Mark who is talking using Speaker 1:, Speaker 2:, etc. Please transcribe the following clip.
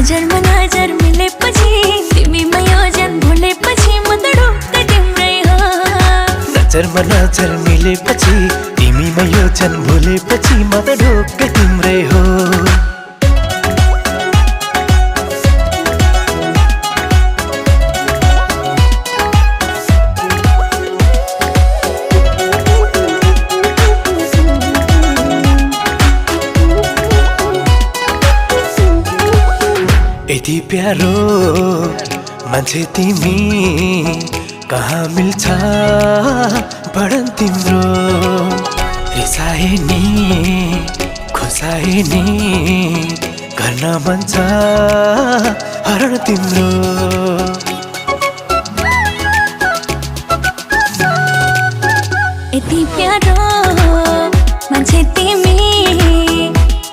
Speaker 1: नजर मिलेपछि तिमीमा योजन भुलेपछि म त ढुक्कै तिम्रै हो।
Speaker 2: नजरमा नजर मिलेपछि तिमीमा योजन भुलेपछि म त ढुक्कै तिम्रै हो। यति प्यारो मान्छे तिमी कहाँ मिल्छ बढन तिम्रो। रिसाए नि खुसाए नि गर्न मन छ हरण तिम्रो।
Speaker 1: यति प्यारो मान्छे